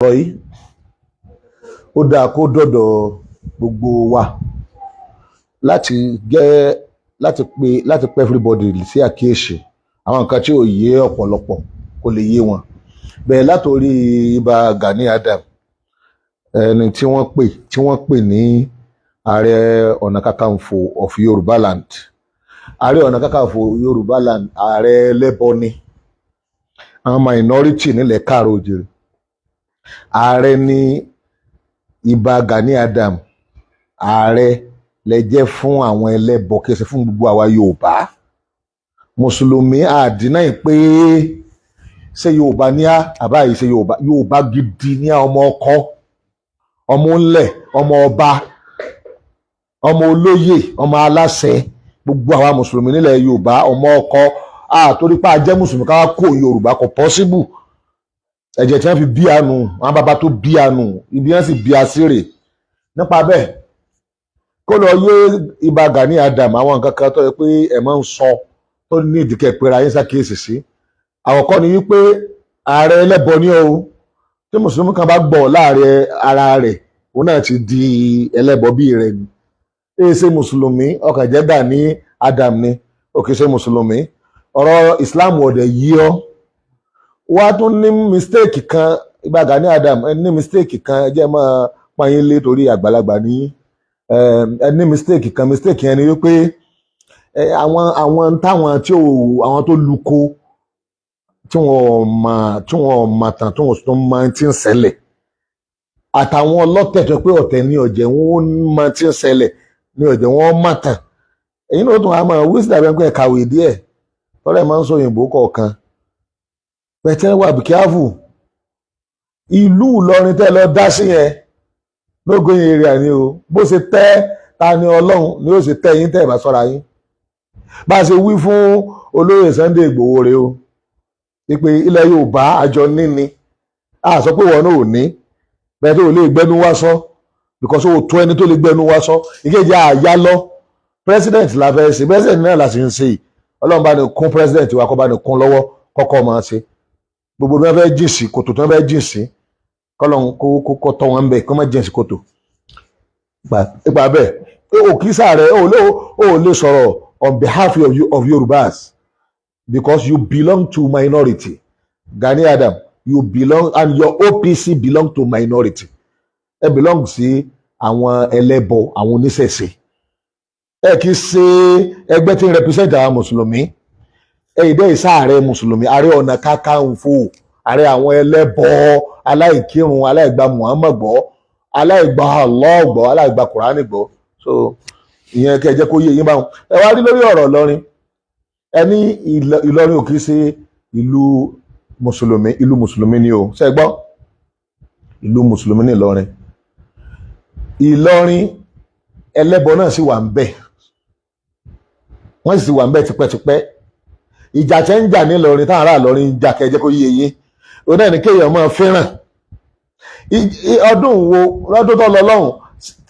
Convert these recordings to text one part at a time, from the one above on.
Ọ̀rọ̀ yìí ó dáa kó dọ̀dọ̀ gbogbo wa láti jẹ́ láti pe everybody sí àkíyèsí àwọn nǹkan tí ò yé ọ̀pọ̀lọpọ̀ kó lè yé wọn. Bẹ̀rẹ̀ látòrí Ìbà Gani Adam, ẹni tí wọ́n pè ní Ààrẹ Ọ̀nà Kakanfò of Yorùbá land. Ààrẹ Ọ̀nà Kakanfò Yorùbá land, ààrẹ ẹlẹ́bọ ni, àwọn minority nílẹ̀ káàró òjìrì. Ààrẹ ní Ìbà Gani Adam, ààrẹ lẹ jẹ́ fún àwọn ẹlẹ́bọ, kí ẹ ṣe fún gbogbo àwa Yorùbá Mùsùlùmí. Àdínà pé ṣé Yorùbá ní á àbá yìí ṣe Yorùbá, Yorùbá gidi ní, ọmọ ọkọ, ọmọ ńlẹ̀, ọmọ ọba, ọmọ olóyè, ọmọ aláṣẹ. Gbogbo àwa Mùsùlùmí nílẹ̀ Yorùbá, ọmọ ọkọ, àtòrí pé a jẹ́ Mùsùlùmí ká wá kó Yorùbá, kò possible. Ẹ̀jẹ̀ tí wọ́n fi bí àánú àwọn bàbá tó bí àánú ibi wọ́n sì bí asírè. Nípa bẹ́ẹ̀, kó lọ yé Ìbà Gani Adam àwọn nǹkan kan tó yẹ pé ẹ̀ máa ń sọ tó ní ìdíkẹ́ pera yín ṣàkíyèsí sí. Àkọ́kọ́ ni wípé ààrẹ ẹlẹ́bọ ní o. Tí Mùsùlùmí kan bá gbọ́ láàrin ara rẹ̀, òun náà ti di ẹlẹ́bọ bí rẹ̀ ni. Èyí ṣe Mùsùlùmí, ọkàn jẹ́ Gani Adam ni ó kì í ṣe Mùsùlùmí. Ọ̀rọ̀ Islam ọ̀dẹ̀ yí ọ́ wá. Tún ní mistake kan, Ìbà Gani Adam, ẹ ní mistake kan. Ẹ jẹ́ máa pọ́n yín lé torí àgbàlagbà ní. Ẹ ní mistake kan. Mistake yẹn ni wípé àwọn táwọn tí ò, àwọn tó luko, tí wọ́n mọ̀, tí wọ́n mọ̀ tán, tí wọ́n tún mọ̀ tí ń ṣẹlẹ̀, àtàwọn ọlọ́tẹ̀ tó pé ọ̀tẹ̀ ní ọ̀jẹ̀ wọn mọ̀ tí ń ṣẹlẹ̀ ní ọ̀jẹ̀ wọn mọ̀ tán. Èyí náà tún wá máa wí sí dàbí ẹni pé kàwé díẹ̀ tọ́lẹ̀ máa ń sọ òyìnbó kọ̀ọ̀kan pẹ̀tẹ́. Wà bí careful. Ìlú Ìlọrin tẹ́ lọ dá sí yẹn lógo area ni o. Bó ṣe tẹ́ ta ni Ọlọ́run ni ó ṣe tẹ́ yín tẹ́ ẹ̀ bá sọ́ra yín. Bá a ṣe wí fún olóyè Sunday Ìgbòho rèé o, wípé ilẹ̀ Yorùbá àjọ níní. A sọ pé wọn náà ò ní bẹ́ẹ̀ tó lè gbẹ́nu wá sọ, because ó tó ẹni tó lè gbẹ́nu wá sọ. Ìkejì, àyà lọ president la fẹ́ ṣe, president náà la sì ń ṣe yìí. Ọlọ́run bá ní kún president wa, kó bá ní kún lọ́wọ́, kọ́kọ́ máa ṣe gbogbo bí wọ́n fẹ́ jìn sí kòtò tí wọ́n fẹ́ jìn sí, kọ́lọ́n kó tọ́ wọn bẹ́ẹ̀, kó má jìn sí kòtò. Ipa bẹ́ẹ̀, òkìsà rẹ̀ ò lè sọ̀rọ̀ on behalf of Yorubas because you belong to minority. Gani Adam, you belong and your OPC belong to minority. Ẹ belong sí àwọn ẹlẹ́bọ, àwọn oníṣẹ̀ṣe. Ẹ kì í ṣe ẹgbẹ́ tí ń represent àwọn Mùsùlùmí. Ẹ ìdẹ́ ìsáàrẹ Mùsùlùmí, Ààrẹ Ọ̀nà Kakanfò, ààrẹ àwọn ẹlẹ́bọ, aláìkírun, aláìgba Muhammad gbọ́, aláìgba Allah gbọ́, aláìgba Kùránì gbọ́. So ìyẹn kẹ́ ẹ jẹ́ kó yé yín báwọn. Ẹ wá rí lórí ọ̀rọ̀ Ìlọrin, ẹ ní Ìlọrin ò kì í ṣe ìlú Mùsùlùmí. Ìlú Mùsùlùmí ni o. Ṣe gbọ́? Ìlú Mùsùlùmí ní Ìlọrin. Ìlọrin, ẹlẹ́bọ náà sì wà ń bẹ̀, wọ́n sì wà ń bẹ̀ tipẹ́tipẹ́. Ìjà tẹ́ ń jà nílọrin, táwọn ará Ìlọrin ń jà, kẹ́ jẹ́ kó yé yín, ó náà ní kéèyàn máa fẹ́ràn. Ọdún wo lọ́dún tó lọ lọ́hùn,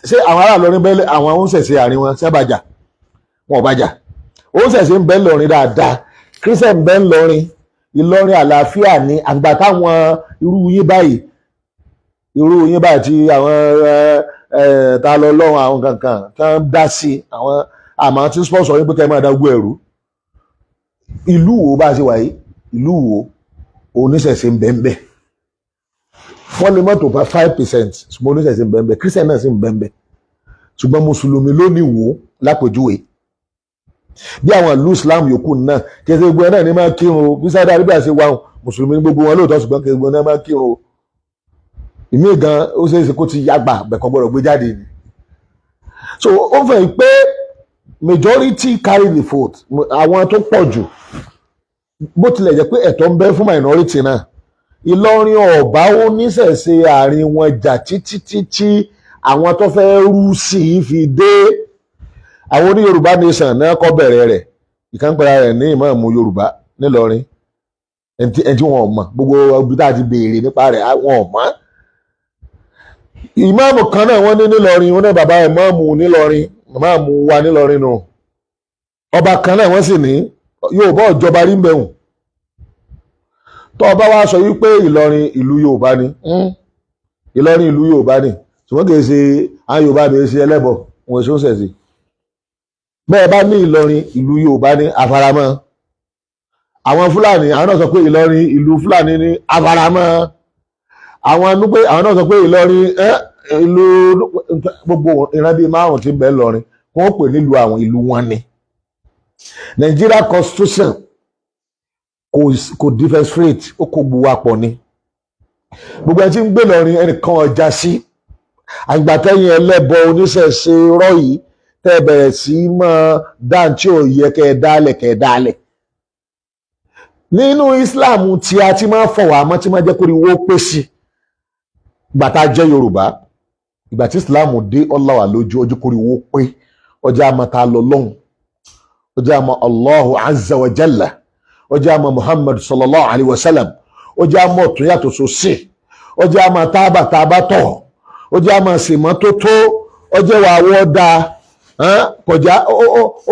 ṣé àwọn ará Ìlọrin bẹ́ẹ̀, àwọn oúnṣẹ̀ṣe àárín wọn ṣẹ́ bàjá? Wọn ò bàjá. Oúnṣẹ̀ṣe ń bẹ ńlọrin dáadáa, Christian ń bẹ ńlọrin. Ìlọrin àlàáfíà ní. Àgbà táwọn irú yín báyìí, irú yín báyìí tí àwọn ta lọ lọ́hùn, àwọn kankan tí wọ́n dá sí àwọn àmọ́ tí sponsor yín pé kẹ́ ẹ máa dá gbọ́ ẹ̀rú. Ìlú wo bá a ṣe wà yìí, ìlú wo oníṣẹ̀ṣe ń bẹ ń bẹ? Wọ́n lè mọ́tò bá 5%, ṣùgbọ́n oníṣẹ̀ṣe ń bẹ ń bẹ, Christian náà sì ń bẹ ń bẹ, ṣùgbọ́n Mùsùlùmí ló ní wò lápèjúwe. Bí àwọn ìlú Islam yòókù náà, kí ẹsẹ̀ gbogbo ẹ̀ náà ní máa kírun o. Bí Saudi Arabia ṣe wà, Mùsùlùmí ní gbogbo wọn lóòótọ́, ṣùgbọ́n kí gbogbo náà máa kírun o. Ìmí gan, ó ṣeé ṣe kó ti yàgbà bẹ̀kọ́ gbọ́dọ̀ gbé jáde ni. So ó fẹ́ pé majority carry the vote, àwọn tó pọ̀ jù, bó tilẹ̀ jẹ́ pé ẹ̀tọ́ ń bẹ fún minority náà. Ìlọrin ọ̀bá oníṣẹ̀ṣe àárín wọn jà títí títí àwọn tó fẹ́ rú sí i fi dé. Àwọn oní Yorùbá Nation náà kọ́ bẹ̀rẹ̀ rẹ̀. Ìkànnpẹ̀rẹ̀ rẹ̀ ní ìmáàmù Yorùbá nílọrin, ẹni tí wọn ò mọ̀, gbogbo ibi tá a ti béèrè nípa rẹ̀, wọn ò mọ̀. Ìmáàmù kan náà wọ́n ní nílọrin, wọn náà bàbá ìmáàmù nílọrin, ìmáàmù wa nílọrin nù. Ọba kan náà wọ́n sì ní Yorùbá ọ̀jọba rí ń bẹ̀hùn. Tó ọba wa sọ wípé Ìlọrin ìlú Yorùbá ni. Ìlọrin ìlú Yorùbá ni, ṣùgbọ́n kì í ṣe àwọn Yorùbá bẹ̀rẹ̀ ṣe ẹlẹ́bọ, wọn ṣe ń ṣẹ̀ṣẹ̀. Bẹ́ẹ̀ bá ní Ìlọrin ìlú Yorùbá ní, àfaramọ́. Àwọn Fúlàní, àwọn náà sọ pé Ìlọrin ìlú Fúlàní ní, àfaramọ́. Àwọn Núpé, àwọn náà sọ pé Ìlọrin ìlú gbogbo ìran bíi márùn tí ń bẹ lọrin, wọn pè nílùú àwọn, ìlú wọn ni. Nigeria constitution kò differentiate, ó kó gbogbo wa pọ̀ ni. Gbogbo ẹni tí ń gbé lọrin, ẹnìkan ọjà sí àgbàtẹ́yìn ẹlẹ́bọ oníṣẹ̀ṣe rọ́ yìí tẹ́ bẹ̀rẹ̀ sí mọ́ dáhùn tí ò yẹ kẹ́ ẹ dálẹ̀, kẹ́ ẹ dálẹ̀. Nínú Islam tí a ti máa ń fọ̀ wá mọ́, tí máa jẹ́ kó rí wó pé sí ìgbà tá a jẹ́ Yorùbá, ìgbà tí Islam dé, ọláwà lójú ojú kó rí wó pé ọjà àmọ́ ta lọ lọ́hùn, ọjà àmọ́ Allahu azza wa jalla, ọjà àmọ́ Muhammad sallallahu alayhi wa sallam, ọjà àmọ́ ọ̀tún yàtọ̀ sósì, ọjà àmọ́ tábà tábà tọ̀, ọjà àmọ́ sèmọ́tótó, ọjà wà wọ́ dáa kọjá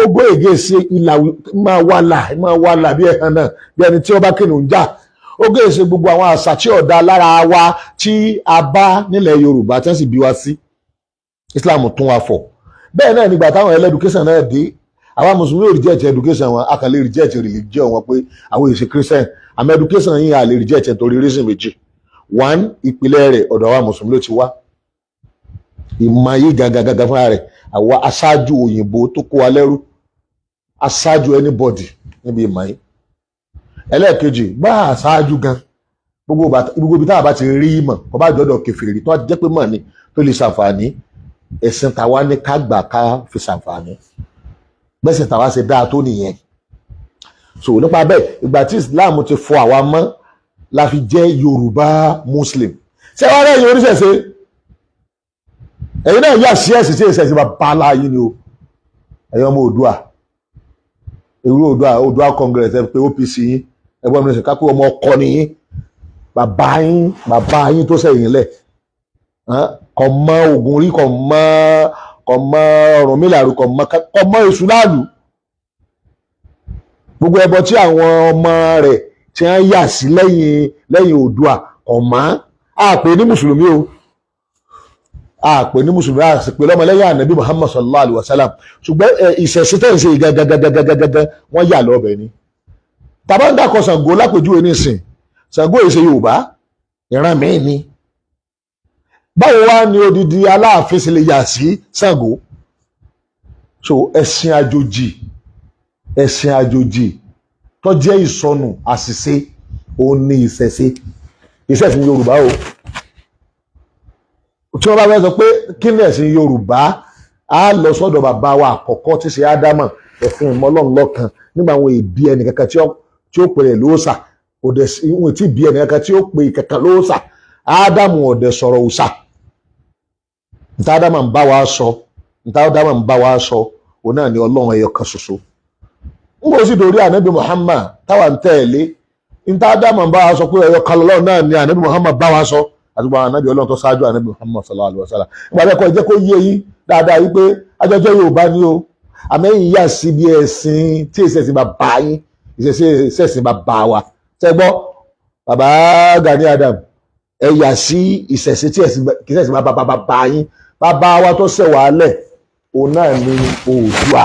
ó gbé ègé sí ìlà, máa wà là, máa wà là bí ẹ̀hán náà, bí ẹni tí ó bá kìnnìún jà. Ó gbé èsè gbogbo àwọn àṣà tí ọ̀dà lára wa tí a bá nílẹ̀ Yorùbá tí wọ́n sì bí wa sí. Islam tún wa fọ̀. Bẹ́ẹ̀ náà nígbà táwọn education náà dé, àwa mùsùlùmí ò reject education wọn, a kàn lè reject religion wọn pé àwọn èsì Christian. Àmọ́ education yìí, a lè reject torí reason méjì. One, ìpìlẹ̀ rẹ̀, ọ̀dọ̀ àwa mùsùlùmí ló ti wá. Ìmọ̀ yìí gangan gangan fúnra rẹ̀, àwa aṣáájú òyìnbó tó kó wa lẹ́rú, aṣáájú anybody níbi ìmọ̀ yìí. Ẹlẹ́ẹ̀kejì, bá aṣáájú gan, gbogbo ibi táwa bá ti rí ìmọ̀, kó bá jọ́dọ̀ kèfèrí, tó jẹ́ pé mọ̀ ni tó lè ṣàǹfààní, ẹ̀sìn tàwa ní ká gbà ká fi ṣàǹfààní. Bẹ́sìn tàwa ṣe dáa tó nìyẹn. So nípa bẹ́ẹ̀, ìgbà tí Islam ti fọ àwa mọ́ la fi jẹ́ Yorùbá Muslim. Ṣé wàá rẹ̀ yín oníṣẹ̀ṣe, ẹ̀yin náà yà sí ẹ̀sìn tí èsì ẹ̀sìn bá láàyè ni o. Ẹ̀yin ọmọ Oòduà, èrú Oòduà, Oòduà Congress, ẹ pé OPC yín, ẹgbọ́n mi ní kápẹ́ ọmọ ọkọ ni yín. Bàbá yín, bàbá yín tó sẹ̀yìn lẹ̀, kò mọ Ògùn rí, kò mọ Ọ̀rúnmìlà rí, kò mọ Èṣù láàlú. Gbogbo ẹbọ tí àwọn ọmọ rẹ̀ tí wọ́n yà sí lẹ́yìn Oòduà, kò mọ́. Àpè ní mùsùlùmí o, àpè ní mùsùlùmí, a sì pè lọ́mọlẹ́yìn ànábì Muhammad sallallahu alayhi wa sallam, ṣùgbọ́n ìṣẹ̀ṣe tẹ̀ ń ṣe gẹ́gẹ́gẹ́gẹ́gẹ́gẹ́, wọ́n yà lọ́bẹ̀ ni. Tàbá ń dàkọ̀ Ṣàngó lápèjúwe nísìn, Ṣàngó èsè Yorùbá, ìran míì ni. Báwo wá ní odidi Aláàfin sì lè yà sí Ṣàngó? So ẹ̀sìn àjòjì, ẹ̀sìn àjòjì tó jẹ́ ìsọnù, àṣìṣe, òun ni ìṣẹ̀ṣe, ìṣẹ̀sìn Yorùbá o. Tí wọ́n bá fẹ́ sọ pé kí ni ẹ̀sìn Yorùbá, á lọ sọ́dọ̀ bàbá wa àkọ́kọ́ tí ṣe Ádámà. Ẹ̀sìn ìmọ̀lọ́run lọ́kan nígbà àwọn ìbí ẹnì kankan tí ó pè rẹ̀ lóòsà, òdẹ wọn tí bí ẹnì kankan tí ó pè kankan lóòsà. Ádámù ọ̀dẹ̀ sọ̀rọ̀ òòsà. Níta Ádámà ń bá wa sọ, níta Ádámà ń bá wa sọ, òun náà ni Ọlọ́run ẹyọ kan ṣoṣo. Ń bọ̀ sí dorí ànábì Muhammad táwa ń tẹ̀lé. Níta Ádámà ń bá wa sọ pé ẹyọ kan lọ́lọ́run náà ni ànábì Muhammad bá wa sọ, àti gbogbo àwọn ànábì Ọlọ́run tó ṣáájú ànábì Muhammad sallallahu alayhi wa sallam. Ìgbà bẹ́ẹ̀ kọ́, ẹ jẹ́ kó yé yín dáadáa wípé ajọ́jọ́ Yorùbá ni o, àmẹ́yìn yà sí bí ẹ̀sìn tí èsì ẹ̀sìn bàbá yín, ìṣẹ̀sìn bàbá wa. Ṣẹ́ gbọ́, bàbá Gani Adam, ẹ yà sí ìṣẹ̀ṣe tí kì í ṣẹ̀sìn bàbá bàbá yín. Bàbá wa tó ṣẹ̀ wàálẹ̀, òun náà ni Oòduà.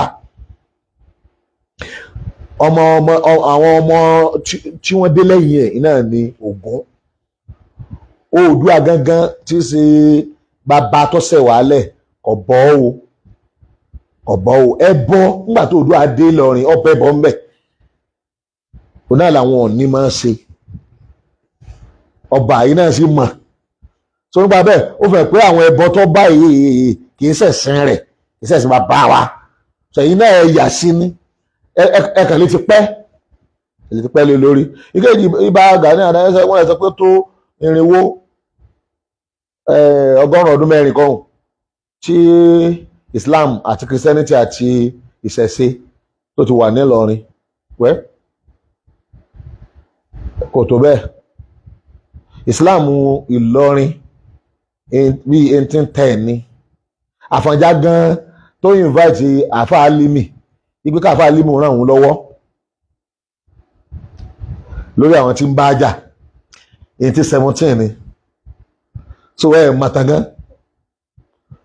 Ọmọ ọmọ, àwọn ọmọ tí wọ́n dé lẹ́yìn ẹ̀ náà ni Ògún. Oòduà gangan tí í ṣe bàbá tó ṣẹ̀ wàálẹ̀, ọ̀bọ o, ọ̀bọ o. Ẹbọ nígbà tó Oòduà dé Ìlọrin, ọbẹ̀ bọ́ ń bẹ̀, òun náà làwọn Ọ̀ọ̀ni máa ń ṣe. Ọba yìí náà sì mọ̀ tó nípa bẹ́ẹ̀, ó fẹ́ pé àwọn ẹbọ tó bá yìí kì í ṣẹ̀sìn rẹ̀, kì í ṣẹ̀sìn bàbá wa. Sẹ̀yìn náà ẹ yà sí ní ẹ kàn lè ti pẹ́, lè ti pẹ́ lé lórí. Ìkejì, Ìbà Gani Adams, wọ́n sọ pé tó irinwó 104 ọdún kọ́hùn tí Islam àti Christianity àti ìṣẹ̀ṣe tó ti wà nílọrin. Wẹ́ kò tó bẹ́ẹ̀. Islam Ìlọrin bíi 1810 ni. Àfọ̀njá gan tó invite àfa Alimi ipe káfa Alimi ràn òun lọ́wọ́ lórí àwọn tí ń bá jà, 1817 ni. So So ẹ màtàgán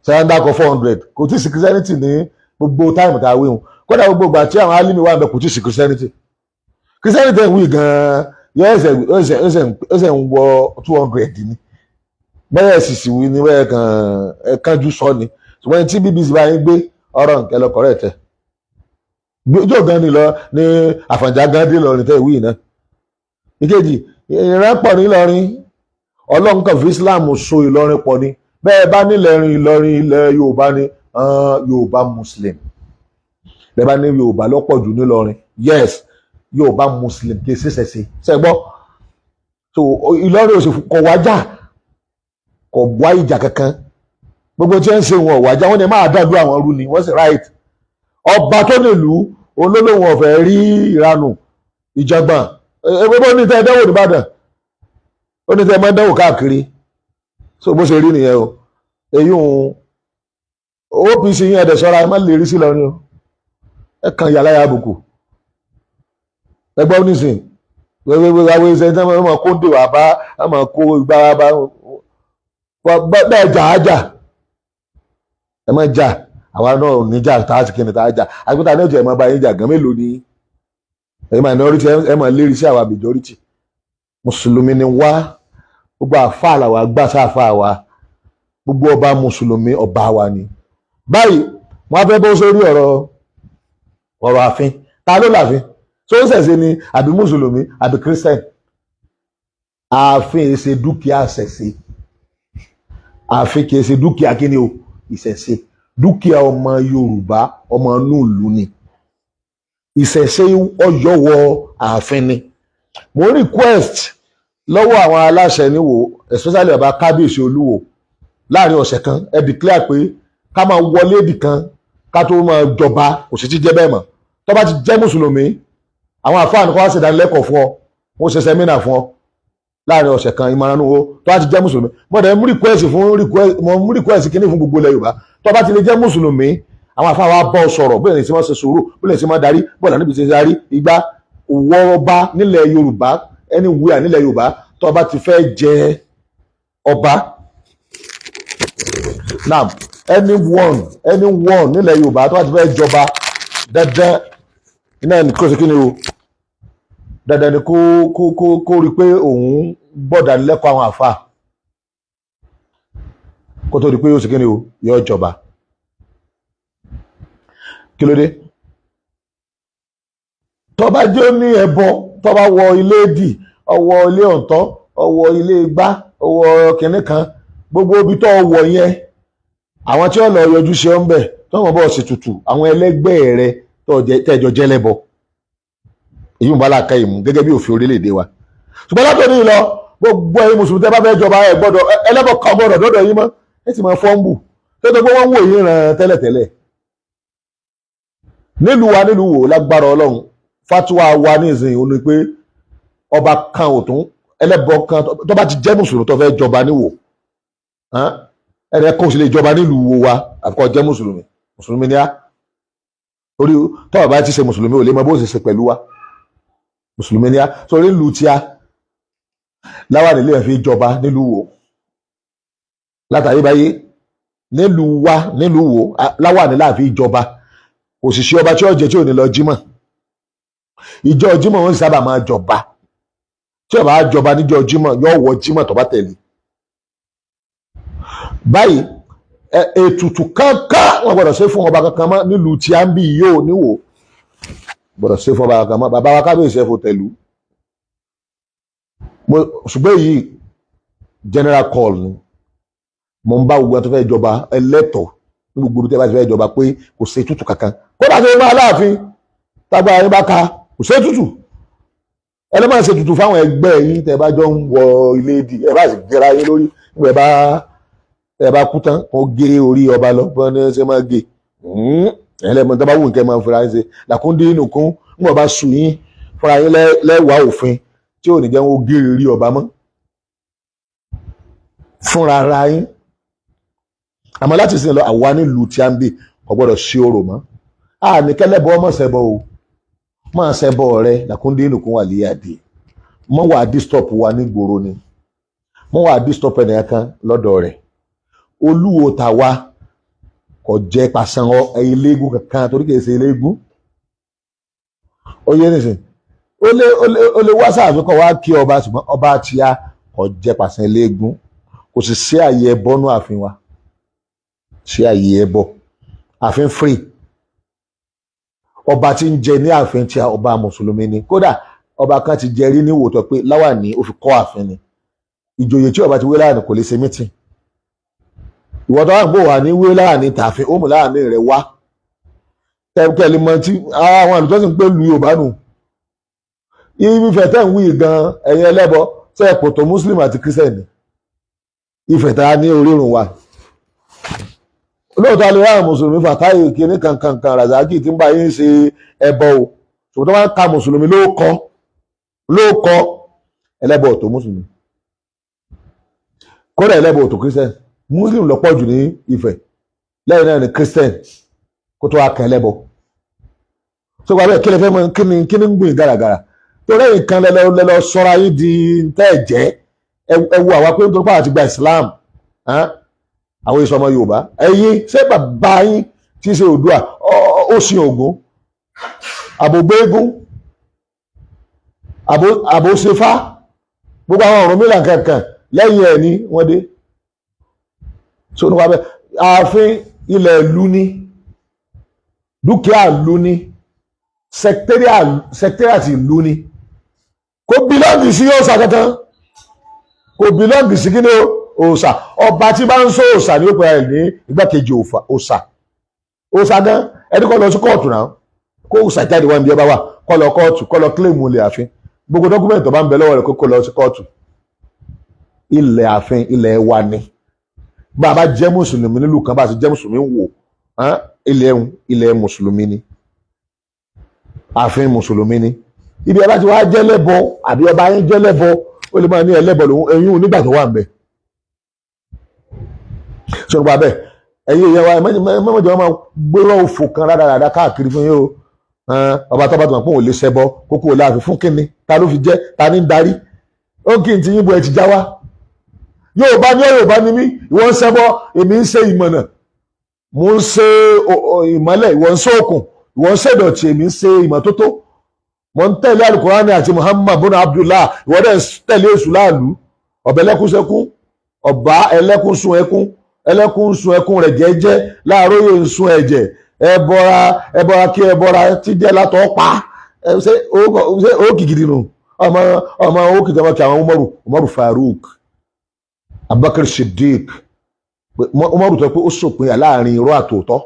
sẹ́yìn 400 kò tí ì sí Christianity ní gbogbo time tá a wí wọn. Kódà gbogbo ìgbà tí àwọn Alimi wà ń bẹ, kò tí ì sí Christianity. Christianity ń wí gan-an yọ ẹsẹ̀ ń wọ 200 ni bẹ́ẹ̀ sì sì wí ní bẹ́ẹ̀ kàn ẹ kánjú sọ ni. Ṣùgbọ́n tí BBC bá yín gbé ọ̀rọ̀ nǹkan lọ correct ẹ̀ yóò gan ni lọ ní Àfọ̀njá gan dé lọrin tẹ́ ìwé náà. Ìkejì, ìran pọ̀ nílọrin. Ọlọ́run kan fi Islam so Ìlọrin pọ̀ ni. Bẹ́ẹ̀ bá nílẹ̀rin Ìlọrin, ilẹ̀ Yorùbá ni, Yorùbá Muslim. Bẹ́ẹ̀ bá ní Yorùbá lọ́pọ̀ jù nílọrin, yes, Yorùbá Muslim, kì í ṣe ṣẹ̀ṣẹ̀ ṣẹ́gbọ́. So Ìlọrin ò sì kọ̀ wájà, kò wá ìjà kankan. Gbogbo tí wọ́n ń ṣe wọn wájà, wọ́n ní máa dàdú àwọn rú ni. Wọ́n sì right. Ọba tó nílùú olólùwọ̀n ọ̀fẹ́ rí ìranù ìjàngbọ̀n ewé bó ní tẹ́ ẹ dánwò nìbàdàn, ó ní tẹ́ ẹ máa dánwò káàkiri. So bó ṣe rí nìyẹn o. Èyí ń OPC yín, ẹ̀dẹ̀ sọ́ra, ẹ má lè rí sí lọ́rin o. Ẹ kàn yà láyà àbùkù. Ẹ gbọ́ nísìn wẹ́wẹ́wẹ́ àwọn ẹsẹ̀ tí wọ́n máa kó dè wá bá, wọ́n máa kó igbá wá bá bẹ́ẹ̀ jà á jà. Ẹ má jà, àwa náà ò ní jà. Tá a ti kíni tá a jà àgbẹ̀tà ní ọjọ́ ẹ̀ máa bá yín jà gan. Mélòó ni ẹ̀yin minority ẹ̀ máa lérí sí àwa majority? Mùsùlùmí ni wá. Gbogbo àfáà làwa gbà sáfáà wa, gbogbo ọba mùsùlùmí ọba wa ni. Báyìí, wọ́n á fẹ́ bọ́ sórí ọ̀rọ̀ ààfin. Ta ló láàfin tó ń ṣẹ̀ṣẹ̀ ni, àbí mùsùlùmí, àbí Christian? Ààfin kìí ṣe dúkìá ṣẹ̀ṣe. Ààfin kìí ṣe dúkìá kíni o, ìṣẹ̀ṣe. Dúkìá ọmọ Yorùbá, ọmọ inú ìlú ni. Ìṣẹ̀ṣe ọyọ́ wọ ààfin ni. Mo request lọ́wọ́ àwọn aláṣẹ níwò, especially bàbá kábíyèsí Olúwo, láàrin ọ̀sẹ̀ kan, ẹ declare pé ká máa wọlé ibì kan ká tó máa jọba, kò sì ti jẹ́ bẹ́ẹ̀ mọ́. Tó bá ti jẹ́ mùsùlùmí, àwọn àfáà ní kó wá ṣe ìdánilẹ́kọ̀ọ́ fún ọ, wọ́n ṣe seminar fún ọ láàrin ọ̀sẹ̀ kan. Ìmọ̀ràn wo tó bá ti jẹ́ mùsùlùmí, mo dẹ̀ mú request fún request, mo mú request kíní fún gbogbo ilẹ̀ Yorùbá. Tó bá ti lè jẹ́ mùsùlùmí, àwọn àfáà wa bọ́ sọ̀rọ̀ bóyá ní sí wọ́n ṣe sùúrù, bóyá ní sí wọ́n darí, bóyá níbi tí ṣe darí ìgbà wọ́ọ́ba nílẹ̀ Yorùbá, anywhere nílẹ̀ Yorùbá. Tó bá ti fẹ́ jẹ ọba now, anyone nílẹ̀ Yorùbá tó bá ti fẹ́ jọba, dandan iná ní kó ṣe kí ni o, dandan ni kó rí i pé òun gbọ́dọ̀ lẹ́kọ̀ọ́ àwọn àfáà kó tó di pé yóò ṣe kí ni o, yóò jọba. Kí ló dé? Tó bá jẹ́ ní ẹbọ, tó bá wọ ilé dì, ọwọ́ ilé ọ̀tọ́, ọwọ́ ilé igbá, ọwọ́ kìnní kan, gbogbo ibi tó wọ̀ yẹn, àwọn tí wọ́n lọ yọjú ṣe ń bẹ̀ tó wọ́n bọ̀ sí tutù, àwọn ẹlẹ́gbẹ́ rẹ tẹ́jọ jẹ́lẹ́bọ, èyí ń bá làákà ìmú gẹ́gẹ́ bí òfin orílẹ̀-èdè wa. Ṣùgbọ́n látòní lọ, gbogbo ẹ̀yin mùsùlùmí tẹ́ bá fẹ́ jọba, ẹ gbọ́dọ̀ ẹlẹ́bọ kan gbọ́dọ̀ dọ́dọ̀ yín mọ́. Ẹ sì máa fọ́nbù tó tó pé wọ́n ń wò yín ràn tẹ́lẹ̀tẹ́lẹ̀ nílùú wa, nílùú wò. Lágbára Ọlọ́run, fatuwa wa ní ìsìn òun ni pé ọba kan ò tún ẹlẹ́bọ kan tó bá ti jẹ́ mùsùlùmí tó fẹ́ jọba níwò, ẹ̀rẹ́ kò sì lè jọba nílùú wo wa àfikọ́ jẹ́ mùsùlùmí. Mùsùlùmí ni á torí tọ́wọ́ bá ti ṣe mùsùlùmí, ò lè mọ bó ṣe ṣe pẹ̀lú wa. Mùsùlùmí ni á sórí ìlú tíá láwà nílé ẹ̀ fi jọba nílùú wo látàrí báyé nílùú wa, nílùú wo láwà nílé àfi jọba. Kò sì sí ọba tí ó jẹ tí ò ní lọ jímọ̀. Ìjọ jímọ̀ wọn sábà máa jọba. Tí ó bá jọba níjọ́ jímọ̀, yóò wọ jímọ̀ tó bá tẹ̀lé. Báyìí, ètùtù kankan wọn gbọ́dọ̀ ṣe fún ọba kankan mọ́ nílùú tí a ń bí yóò níwò gbọ́dọ̀ ṣe fún ọba kankan mọ́. Bàbá wa kábíyèsí, ẹ̀fọ́ tẹ̀lú. Ṣùgbọ́n èyí general call ni mo ń bá gbogbo ẹni tó fẹ́ jọba ẹlẹ́tọ̀ọ́ ní gbogbo ibi tí ẹ bá ti fẹ́ jọba pé kò ṣe ètùtù kankan. Kódà tó máa láàfin tágbára yín bá ka, kò ṣe ètùtù. Ẹ lè máa ṣe ètùtù fáwọn ẹgbẹ́ yín tẹ́ bá jọ ń wọ ilé dì, ẹ bá sì gera yín lórí nígbà ẹ bá kú tán, kó gé orí ọba lọ bọ́n ní ṣe máa gé ẹ̀yin lẹ́mọ̀ tó bá wù nǹkan máa fura yín ṣe làkúndé inú kún nígbà bá sùn yín fúnra yín lẹ́wàá òfin tí ò ní jẹ́ wọ́n gé orí ọba mọ́ fúnra ara yín. Àmọ́ láti sìn lọ, àwa nílùú tí a ń bì kò gbọ́dọ̀ sí orò mọ́. A ní kẹ́lẹ́bọ ọmọ ṣẹbọ o, máa ṣẹbọ rẹ, làkúndé inú kún wà léyàdé mọ́ wàá disturb wa nígboro ni. Wọ́n wà disturb ẹnìkan kan lọ́dọ̀ rẹ̀. Olúwo tàwa kò jẹ́ pàṣán eléégún kankan torí kìí ṣe eléégún. Ó yé nìsín, ó lè wá sáàfin kọ́ wá kí ọba, ṣùgbọ́n ọba tíá kò jẹ́ pàṣán eléégún. Kò sì sí àyè ẹbọ nú ààfin wa, sí àyè ẹbọ. Ààfin free. Ọba tí ń jẹ ní ààfin tí ọba mùsùlùmí ni. Kódà ọba kan ti jẹ rí ní wòótọ́ pé láwàní ó fi kọ́ ààfin ni. Ìjòyè tí ọba ti wé láàánú kò lè ṣe meeting. Ìwọ tó wà ń bò wà ní wé láàánú tààfin, ó mú láàánú rẹ wá kẹ́lí mọ tí àwọn àlùtọ́ sì ń pè lu Yorùbá nù. Ifẹ̀ tẹ́ ń wí gan, ẹ̀yin ẹlẹ́bọ ṣe é pò tó Muslim àti Christian ni. Ifẹ̀ tá a ní orírun wa lóòótọ́, alẹ́ ráwọn mùsùlùmí fàtáyé kínní kankankan Razaki tí ń bá yín ṣe ẹbọ o. Ṣùgbọ́n tó bá ń ka mùsùlùmí ló kọ́ ló kọ́, ẹlẹ́bọ tó mùsùlùmí, kódà ẹlẹ́bọ tó Christian. Muslim ló pọ̀ jù ní Ifẹ̀, lẹ́yìn náà ni Christian, kó tó wá kan ẹlẹ́bọ. Tó gba bẹ́ẹ̀, kí lè fẹ́ mọ kí ni ń gbìn gàràgàrà torí ẹ̀yìn kan lẹ́lọ́ sọ́ra yín di tẹ́ ẹ̀ jẹ́. Ẹ wo àwa pé nítorí pàtàkì gba Islam, àwọn èso ọmọ Yorùbá. Ẹ̀yin ṣé bàbá yín tí í ṣe Oòduà ó sin Ògún, àbògbéégún, àbòsefá, gbogbo àwọn Ọ̀rúnmìlà kankan lẹ́yìn ẹ̀ ní wọ́n dé. So nípa bẹ́ẹ̀, ààfin ilẹ̀ ìlú ní, dúkìá ìlú ní, secretariat ìlú ní. Kò belong sí òòṣà kankan, kò belong sí kí ni òòṣà. Ọba tí bá ń sọ òòṣà ní ó pè é ní igbákejì òòṣà. Òòṣà gan ẹni kọ́ lọ sí kóòtù náà, kó òòṣà jáde wá níbi ọba wà, kọ́ lọ kóòtù, kọ́ lọ claim ilẹ̀ ààfin. Gbogbo document tó bá ń bẹ lọ́wọ́ rẹ̀, kó lọ sí kóòtù. Ilẹ̀ ààfin, ilẹ̀ wa ni. Bá a bá jẹ́ mùsùlùmí nílùú kan, bá a ti jẹ́ mùsùlùmí wò, ilẹ̀ ilẹ̀ mùsùlùmí ni, ààfin mùsùlùmí ni. Ibi ẹ bá ti wá jẹ́ lẹ́bọ àbí ọba yín jẹ́ lẹ́bọ, ó lè máa ní ẹlẹ́bọ lòun ẹ̀yìn onígbà tó wà ń bẹ̀. Sọ̀rọ̀ bá bẹ́ẹ̀, ẹ̀yin èèyàn wa, mẹ́mọ́jọ́ máa gbérò òfò kan rádaràda káàkiri fún yín o. Ọba tó bá tó mọ̀ pé òun lè ṣẹbọ kókó láàfin fún kínni? Ta ló fi jẹ́? Ta ní ń darí? Ó kí n ti yín bo ẹ ti já wá. Yorùbá ní, Yorùbá ní mí. Ìwọ ń ṣẹbọ, èmi ń ṣe ìmọ̀nà, mo ń ṣe ìmọ́lẹ̀. Ìwọ ń ṣe òkun, ìwọ ń ṣe ìdọ̀tí, èmi ń ṣe ìmọ́tótó. Mo ń tẹ̀lé Alukurani àti Muhammad bùnà Abdullah, ìwọ dẹ̀ ń tẹ̀lé èṣù láàlú. Ọ̀bẹ ẹlẹ́kúnṣẹ́kún, ọ̀bá ẹlẹ́kún sun ẹkún, ẹlẹ́kún sun ẹkún rẹ̀ jẹ́jẹ́, láàárọ̀ yóò ń sun ẹ̀jẹ̀. Ẹbọra, ẹbọra kí ẹbọra tí jẹ́ látọ̀ pa. Ṣé ó kìkìdì nù? Ọmọ ọmọ ó kìtà wọn kí àwọn Umaru, Umaru Farouk, Abubakar Siddiq. Umaru tó pé ó sòpin láàrin irọ́ àtòótọ́,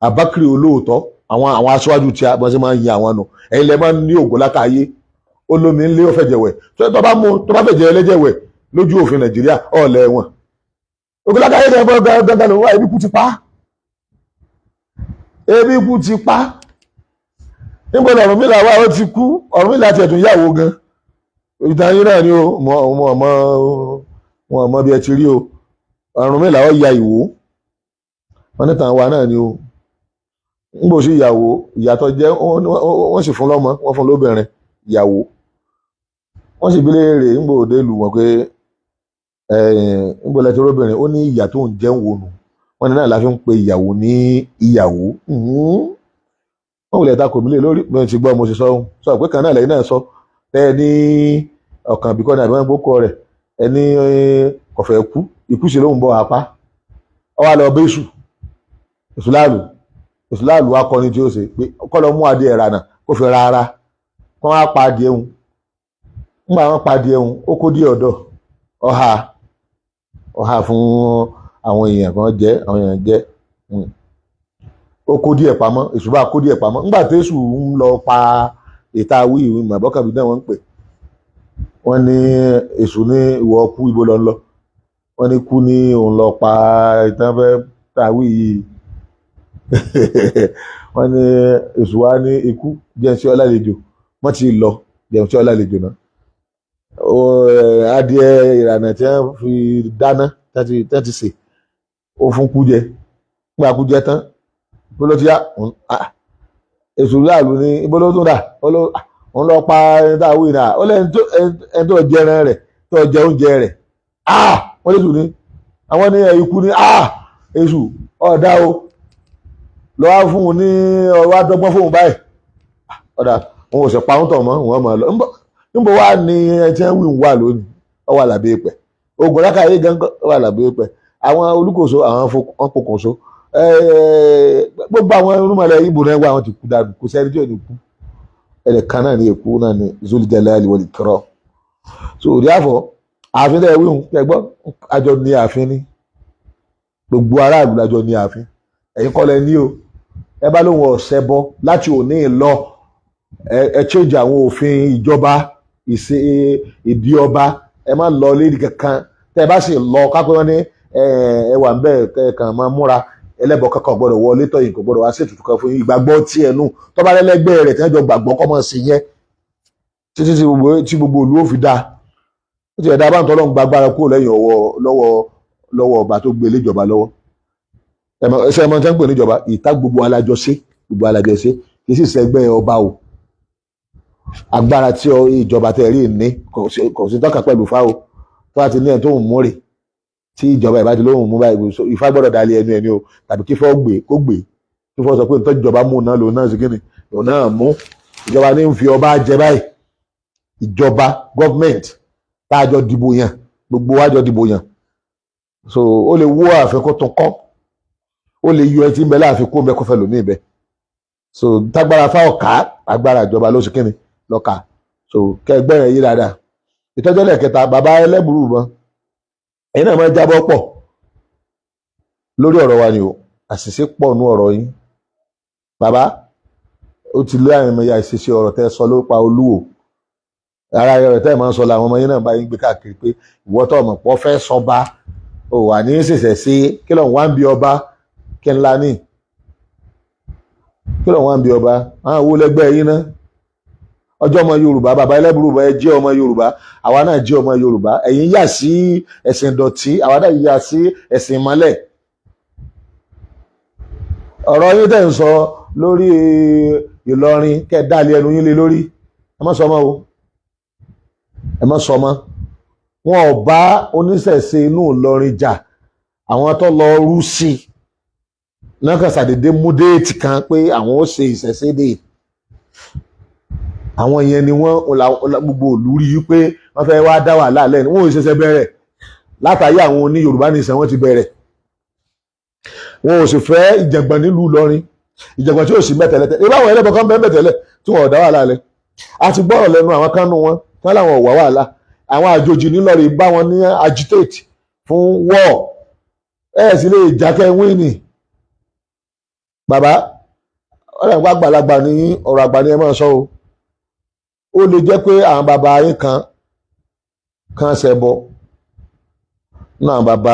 Abubakar olóòótọ́. Àwọn aṣáájú tí a bọ́n ṣe máa ń yin àwọn nù. Ẹ̀yin lẹ máa ń ní ògùn látàyé olómi ńlé, ó fẹ̀jẹ̀ wẹ̀. Tó bá mú, tó bá fẹ̀jẹ̀ ẹlẹ́jẹ̀ wẹ̀ lójú òfin Nàìjíríà, ọ̀lẹ̀ wọn ògùn látàyé gẹ́gẹ́ gẹ́gẹ́ ló wá. Ebi kú ti pa, ebi kú ti pa. Níbo ni Ọ̀rúnmìlà wà? Ó ti kú. Ọ̀rúnmìlà tiẹ̀ tún yàwó gan. Ìtàn yín náà ni o. Mọ mọ mọ wọn mọ bí ẹ ti rí o. Ọ̀rúnmìlà ó ya ìwò wọn ní tàn wá náà ni o. Ń bò sí ìyàwó, ìyàtọ̀ jẹ́. Wọ́n sì fún lọ́mọ, wọ́n fún lóbìnrin ìyàwó. Wọ́n sì bí léèrè ń bò dé lù wọ́n pé ń bò lẹ́tí róbìnrin. Ó ní ìyà tó ń jẹun wò nù. Wọ́n ní náà la fi ń pe ìyàwó ní ìyàwó. Wọ́n wulẹ̀ ta kò mí lé lórí bí wọ́n ti gbọ́. Mo sì sọ sọ pé kan náà lẹ́yìn náà sọ ẹ ní ọ̀kan àbíkọ́ ní àbí wọ́n gbókọ̀ rẹ̀. Ẹ ní kọ̀fẹ́ kú, ikú sì lóhùn bọ̀ apá. Ọ wá lọ bẹ́sù èṣù láàlú. Èṣù láàlú akọni tí ó ṣe pé kọ́ lọ mú adìẹ rànà kó fi ra ara kó wọ́n á pa adìẹ ń. Ńgbà wọ́n pa adìẹ ń, ó kó díẹ̀ ọ̀dọ̀, ọ̀hà ọ̀hà fún àwọn èèyàn kan jẹ, àwọn èèyàn jẹ. Ó kó díẹ̀ pamọ́, èṣù bá kó díẹ̀ pamọ́. Ńgbà tẹ́sù ń lọ pa ìta wí ìwé màbọ́kàbí náà, wọ́n ń pè wọ́n ní èṣù ní ìwọ kú, ibo lọ ń lọ? Wọ́n ní kú ní òun lọ pa ìtàn fẹ́ ta wí yìí. Wọ́n ní èṣù wa ní ikú jẹun sí ọlálejò, wọ́n ti lọ jẹun sí ọlálejò náà. Adìẹ ìrànà tí wọ́n fi dáná tí wọ́n ti sè, ó fún kú jẹ. Nígbà kú jẹ tán, bó ló ti yá? Èṣù láàlú ní ibo ló tún dà? Òun lọ pa ẹni tá a wí náà. Ó lẹ́ni tó jẹran rẹ̀, tó jẹ oúnjẹ rẹ̀. Ah, wọ́n lè sùn ní àwọn ní ikú ní. Ah, èṣù ọ̀dà o, lọ́wọ́ fún un ní ọwọ́ adọ́gbọ́n fóun báyìí. Ọ̀dà òun ò sì pa òun tọ̀ mọ́ òun ọmọ lọ. Níbo wá ní ẹ tí ń wí ń wà lónìí? Ọ wà lábẹ́ ìpẹ́ ogun lákàyè gan wà lábẹ́ ìpẹ́. Àwọn olùkóso, àwọn wọn pokùnso, gbogbo àwọn irúnmọlẹ̀ Ìgbò náà wà, àwọn ti kú dànù. Kò sẹ́ni tí ò ní kú. Ẹnìkan náà ní èkú náà ní Zul Jalali wal Ikram. So therefore, ààfin tẹ́ ẹ wíhun kẹgbọ́, àjọ ní ààfin ní gbogbo aráàlú lájọ ní ààfin. Ẹ̀yin kọ́ lẹ ní o. Ẹ bá lóun ọ̀sẹ̀ bọ láti òní lọ, ẹ change àwọn òfin ìjọba ìṣe ìdí ọba. Ẹ má lọ lédi kankan. Tẹ́ ẹ bá sì lọ, kápẹ́ wọn ní ẹ wà ń bẹ́ẹ̀ kàn máa múra ẹlẹ́bọ̀ kankan gbọ́dọ̀ wọlé tọ̀yìn, kò gbọ́dọ̀ wá sí ètùtù kan fún yín. Ìgbàgbọ́ tí ẹ nù tọ́ba lẹ́lẹ́gbẹ́ rẹ̀ tí wọ́n jọ gbàgbọ́ kọ́ mọ̀ sí yẹn títí tí gbogbo ìlú ó fi dáa. Ó ti ẹ̀dá báńtọ́ lọ́n gba agbára kúrò lẹ́yìn ọwọ́ lọ́wọ́ ọba tó gbé léjọba lọ́wọ́. Ẹsẹ̀ ẹmọ tí wọ́n ń pè níjọba ìta, gbogbo alájọ ṣe, gbogbo alájọ ṣe, kì í sì ṣẹgbẹ́ ọba o. Agbára tí ìjọba tẹ̀ rí ní kò sí tọ́ka pẹ̀lú fáwo tó bá ti ní ẹ̀ tó ń múrè tí ìjọba ìbá ti lóhùn mú báyìí, Ifá gbọ́dọ̀ dalẹ̀ ẹnu ẹni o, tàbí kí fọ́ gbé kó gbé kí fọ́ sọ pé nítorí ìjọba mú náà lòun náà sí kíni lòun náà mú. Ìjọba ní ń fi ọba jẹ báyìí. Ìjọba, government tá a jọ dìbò yàn, gbogbo wa jọ dìbò yàn. So ó lè wó ààfin kó tún kọ́, ó lè yọ ẹtí ń bẹ láàfin kó ń bẹ kó fẹ́ lòmíì bẹ. So tágbára fáwọn ká agbára ìjọba ló ṣe kíni lọ́ka. So kẹgbẹ́ rẹ̀ yí dáadáa. Ìtọ́jú ẹlẹ́kẹta, bàbá ẹlẹ́bùrú mọ́, ẹ̀yin náà máa jábọ́ pọ̀ lórí ọ̀rọ̀ wa ni o. Àṣìṣe pọ̀ nú ọ̀rọ̀ yín, bàbá. Ó ti lé àwọn ẹ̀mẹ̀yà àṣìṣe ọ̀rọ̀ tẹ́ sọ ló pa Olúwo. Ara rẹ̀ tẹ́ ẹ̀ máa ń sọ làwọn ọmọ yín náà bá yín gbé káàkiri pé ìwọ tó ọmọ pọ̀ fẹ́ sọba ò wà ní ṣẹ̀ṣẹ̀ sí. Kí lóun wá ń bi ọba? Kí ńlá ní kí lóun wá ń bi ọba? Àwọn wo lẹ́gbẹ́ yín náà? Ọjọ́ ọmọ Yorùbá, bàbá ẹlẹ́bùrú ẹ jẹ́ ọmọ Yorùbá, àwa náà jẹ́ ọmọ Yorùbá. Ẹ̀yin yà sí ẹ̀sìn ìdọ̀tí, àwa náà yà sí ẹ̀sìn ìmọ́lẹ̀. Ọ̀rọ̀ yín tẹ̀ ń sọ lórí Ìlọrin, kẹ́ ẹ dálé ẹnu yín lé lórí. Ẹ má sọ mọ́ o, ẹ má sọ mọ́. Wọn ò bá oníṣẹ̀ṣe inú Ìlọrin jà. Àwọn tó lọ rú sí náà kàn ṣàdédé mú date kan pé àwọn ó ṣe ìṣẹ̀ṣe dé. Àwọn yẹn ni wọ́n gbogbo òlú rí i pé wọ́n fẹ́ wá dá wàhálà lẹ́nu. Wọn ò ṣẹ̀ṣẹ̀ bẹ̀rẹ̀ látàrí àwọn oní Yorùbá nìṣẹ́ wọ́n ti bẹ̀rẹ̀. Wọn ò sì fẹ́ ìjàngbọ̀n nílùú Ìlọrin, ìjàngbọ̀n tí ò sí mẹ́tẹ̀lẹ́tẹ̀. Ìbá àwọn ẹlẹ́bọ̀ kan bẹ́ẹ̀ mẹ́tẹ̀lẹ́ tí wọn ò dá wàhálà lẹ̀. A ti gbọ́rọ̀ lẹ́nu àwọn kánú wọn tí wọ́n láwọn ò wá wàhálà. Àwọn àjòjì nílọrin bá wọn ní agitate fún war. Ẹ̀ sì lè jákẹ́ wíìnì. Bàbá ọ̀rẹ́ ìpá àgbàlagbà ní ọ̀rọ̀ àgbà ni ẹ máa sọ o. Ó lè jẹ́ pé àwọn bàbá yín kan kan ṣẹbọ náà, bàbá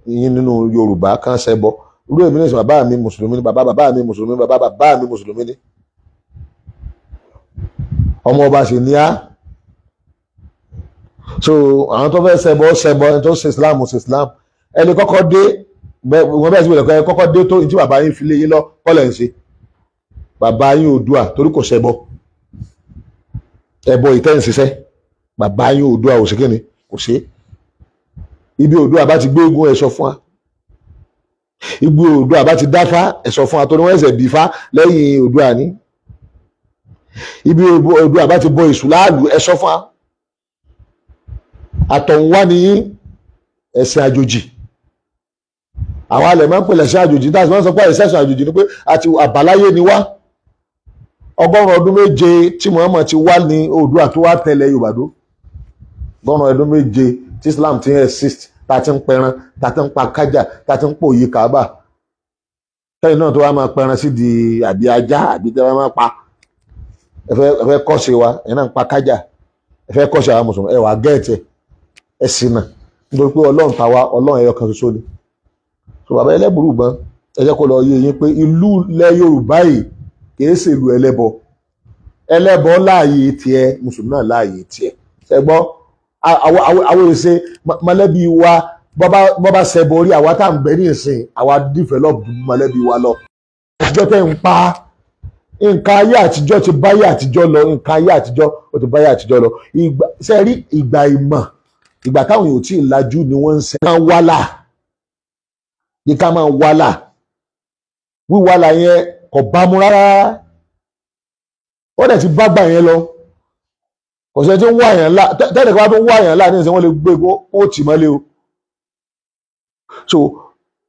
yín nínú Yorùbá kan ṣẹbọ. Irú èmi ní sọ, bàbá mi mùsùlùmí ni, bàbá bàbá mi mùsùlùmí ni, bàbá bàbá mi mùsùlùmí ni, ọmọ ọba sì ní á. So àwọn tó fẹ́ ṣẹbọ ṣẹbọ, ẹni tó ṣe Islam ṣe Islam. Ẹni kọ́kọ́ dé wọn bẹ́ẹ̀ sì wọlé kọ́kọ́ dé tó ní tí bàbá yín fi lé yín lọ kọ́lẹ̀ ń ṣe bàbá yín Oòduà, torí kò ṣẹbọ ẹbọ ìtẹ́ ń ṣiṣẹ́. Bàbá yín Oòduà ò sí kíni, kò ṣe. Ibi Oòduà bá ti gbé eégún, ẹ sọ fún wa. Ibi Oòduà bá ti dáfá, ẹ sọ fún wa, torí wọ́n ẹsẹ̀ bí fá lẹ́yìn Oòduà ní. Ibi Oòduà bá ti bọ èṣù láàlú, ẹ sọ fún wa. Àtọ̀húnwá ní ẹ̀sìn àjòjì. Àwọn alẹ̀ máa ń pèlè sí àjòjì. Tá a sì máa ń sọ pé ẹ̀sìn àjòjì ni pé àti àbáláyé ni wá. 107 ọdún tí Muhammad ti wá ní Oòduà tó wá tẹ̀lé Yorùbá dó. 107 ọdún tí Islam ti ń exist, tá a ti ń pẹran, tá a ti ń pa kájà, tá a ti ń pòyì Kaaba, kẹ́yìn náà tó wá máa pẹran sí di àbí ajá àbí tẹ́ wá máa pa. Ẹ fẹ́ kọ́ṣe wa, ẹ náà ń pa kájà. Ẹ fẹ́ kọ́ṣe àwọn mùsùlùmí, ẹ wà gẹ́ẹ̀tì ẹ sì nà, nítorí pé Ọlọ́run tàwa, Ọlọ́run ẹyọ kan ṣoṣo ni. So bàbá ẹlẹ́bùrú gbọ́n, ẹ jẹ́ kó lọ yé yín pé ìlú ilẹ̀ Yorùbá yìí kìí ṣe ìlú ẹlẹ́bọ. Ẹlẹ́bọ láàyè tiẹ̀, mùsùlùmí náà láàyè tiẹ̀. Ṣe gbọ́? Àwọn èsè mọ̀lẹ́bí wa bọ́bá ṣẹbọ orí àwa tá à ń bẹ ní ìsìn, àwa develop mọ̀lẹ́bí wa lọ. Àtijọ́ tẹ́ ń pa nǹkan ayé àtijọ́ ti báyé àtijọ́ lọ. Nǹkan ayé àtijọ́ ó ti báyé àtijọ́ lọ. Ìgbà ṣe rí ìgbà ìmọ̀ Ìgbà táwọn èèyàn ò tí ì lajú ni wọ́n ń sẹ́ máa wálà ní ká máa wálà. Wíwálà yẹn kò bámu rárá, ó dẹ̀ ti bá gbà yẹn lọ. Kò sẹ́ni tí ń wá yẹn lá tẹ́lẹ̀ kí wọ́n tó ń wá yẹn lá ní ìsìn, wọ́n lè gbé kó tì mọ́lé o. So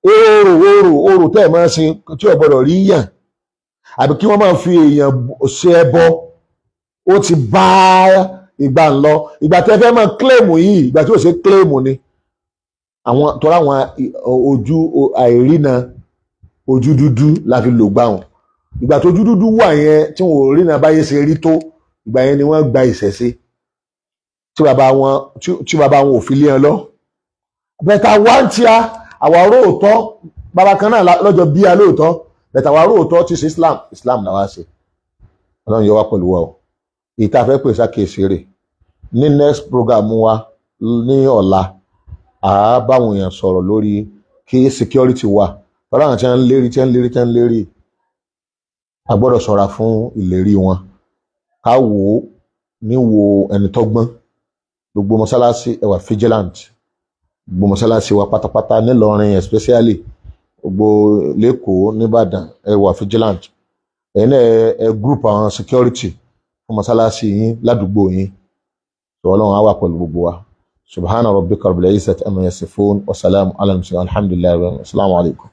oòrò oòrò oòrò tẹ́ ẹ̀ máa sin tí ò gbọ́dọ̀ rí yàn, àbí kí wọ́n máa fi èèyàn ṣe ẹbọ, ó ti bá ìgbà ń lọ. Ìgbà tẹ́ fẹ́ máa claim yìí, ìgbà tí ò ṣe claim ni àwọn tọ́ra àwọn ojú àìrìnà, ojú dúdú la fi lò gbà wọn. Ìgbà tó ojú dúdú wà yẹn, tí wọn ò rìnà báyé ṣe rí tó, ìgbà yẹn ni wọ́n gba ìṣẹ̀ṣe tí bàbá wọn ò fi lé ẹ lọ. Bẹ́ẹ̀ wá ń tíá àwa róòtọ́, bàbá kan náà lọ́jọ́ bí a lóòótọ́, bẹ́ẹ̀ àwa róòtọ́ ti ṣe Islam, Islam làwa ṣe. Ọlọ́run yọ wá pẹ̀lú wa o. Èyí tá a fẹ́ pè sákèsí rè ní next program wa ní ọ̀la, à á báwọn èèyàn sọ̀rọ̀ lórí kí security wà. Tọ́lá àwọn tí wọ́n ń lérí, tí wọ́n ń lérí, tí wọ́n ń lérí, a gbọ́dọ̀ ṣọ́ra fún ìlérí wọn. Ká wò ó ní wo ẹni tọ́gbọ́n. Gbogbo mọ́sálásí, ẹ wà vigilant. Gbogbo mọ́sálásí wa pátápátá nílọrin, especially gbogbo lẹ́kọ̀ọ́, nìbàdàn, ẹ wà vigilant. Ẹ̀yin náà, ẹ group àwọn security fún mọ́sálásí yín ládùúgbò yín. Sọ Ọlọ́run á wà pẹ̀lú gbogbo wa. Subhana rabbika rabbil izzati amma yasifun wa salamu ala al-mursalin, alhamdulillahi, assalamu alaikum.